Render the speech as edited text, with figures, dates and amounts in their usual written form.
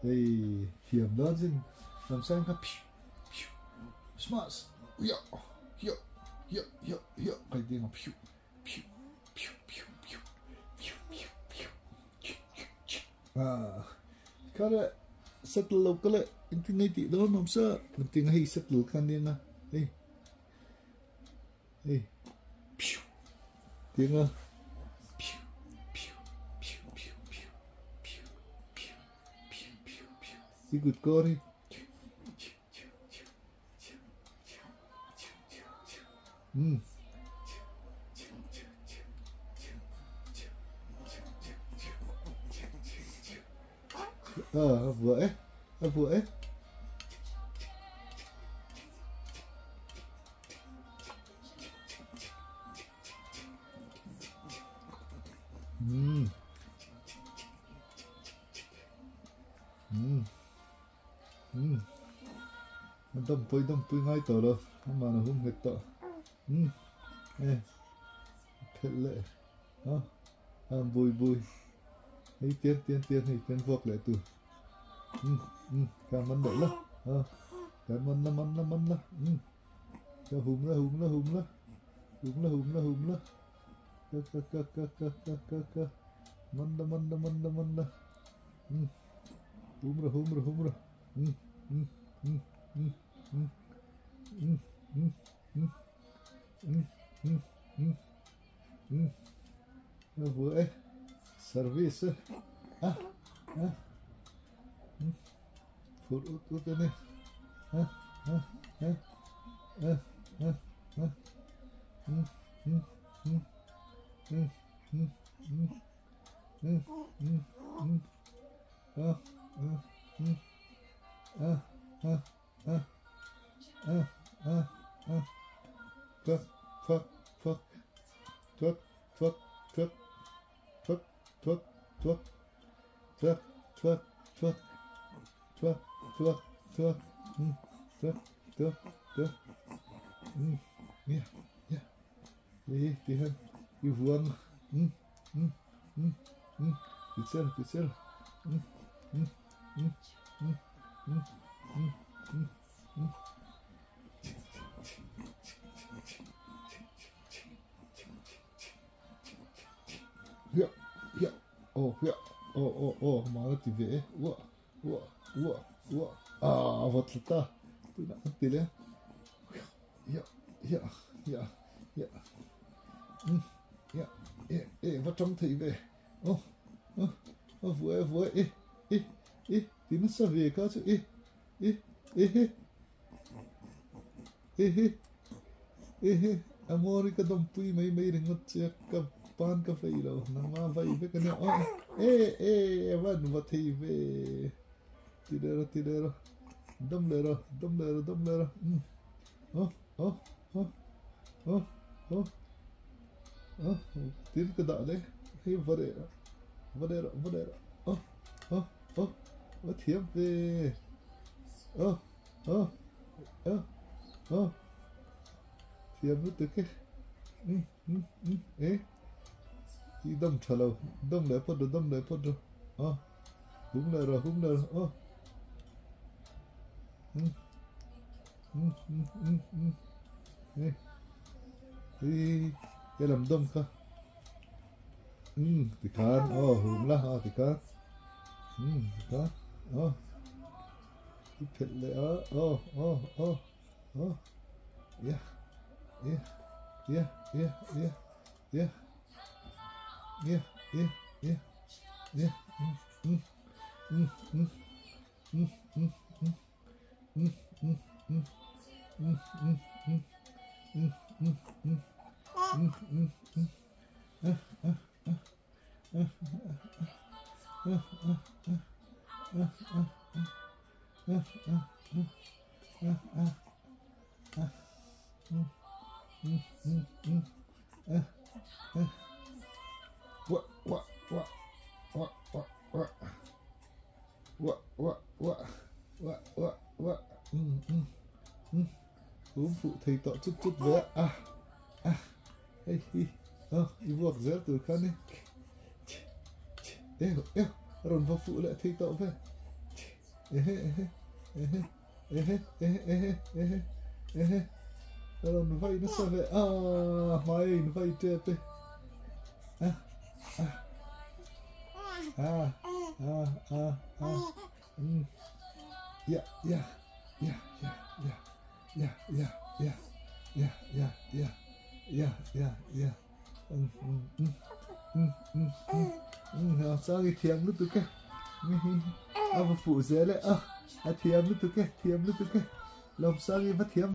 Hei thiam dawn sin lamsang kha phiu phiu smash hiah hiah hiah hiah hiah kai ding a phiu phiu phiu phiu phiu phiu phiu phiu ah kha le settle lo ka le engtin ngai tih dawn awm sa engtin hei settle kha nia nga hei hei phiu tiang a phiu phiu phiu phiu phiu phiu phiu phiu phiu phiu i kut kawr hi umm a vuah e a vuah e. Umm umm umm a dampui dampui ngai tawh lo amah a hum nghet tawh umm e a phelh leh a a bui bui hei tiang tiang tiang hei tiang vuak leh tur umm umm ka man leh la a ka man la man la man la umm. Ka hum la hum la hum la hum la hum la hum la ka ka ka ka ka ka ka ka man la man la man la man la umm hum ra hum ra hum ra umm umm umm umm umm umm umm umm umm umm umm umm a vuah e service e a a umm. Phur ut ut a ni. Ha ha ha ha ha ha hmm hmm hmm hmm hmm hmm hmm hmm hmm ha ha hmm ha ha ha ha ha ha thak thak thak thak thak thak thak thak thak Thak thak thak thak thak thak hmm thak thak thak hmm yeah yeah hei ti hian i vuang hmm hmm hmm hmm ti chial ti chial hmm hmm hmm hmm hmm hmm hmm hmm Hiah hiah aw hiah aw aw aw mah la ti ve e uah uah uah uah ah a va tla ta tunah kan ti leh hiah hiah hiah hiah hiah umm hiah eh eh va tang thei ve aw aw a vuai a vuai eh eh eh ti nasa ve kha chu eh eh eh eh. Ehe ehe a maw ri ka dawmpui mai mai ringawt che a ka pan ka vei lo nangma vai vek ania aw e e a van va thei ve ti leh rawh ti leh rawh dam leh rawh dam leh rawh dam leh rawh umm aw aw aw aw aw aw tin ka dah leh hei va leh rawh va leh rawh va leh rawh aw aw aw va thiam ve aw. Aw aw aw thiam lutuk e umm umm umm e i dam tha lo dam leh phawt rawh dam leh phawt rawh aw hum leh rawh hum leh rawh aw umm umm umm umm umm e hei helam dam kha umm tikhan aw hum la aw tikhan umm tikhan aw. I phelh leh a aw aw aw aw ia ia ia ia ia ia ia ia ia ia um um um um um um um um um um um um um um um um um um um ah ah ah Hum fuh thei tawh chut chut ve a a hei hi aw i vuak zel tur kha ni. Eo eo a rawn va fuh leh thei tawh ve. Ehe ehe ehe ehe ehe ehe ehe ehe a rawn vai nasa ve a hmai a in vai tep e a a a a a a umm ya ya ya ya ya ya ya ya ya ya ya ya ya ya umm umm umm umm umm umm umm a chang i thiam lutuk e a va fuh zel e a a thiam lutuk e thiam lutuk e Lawmsangi va thiam.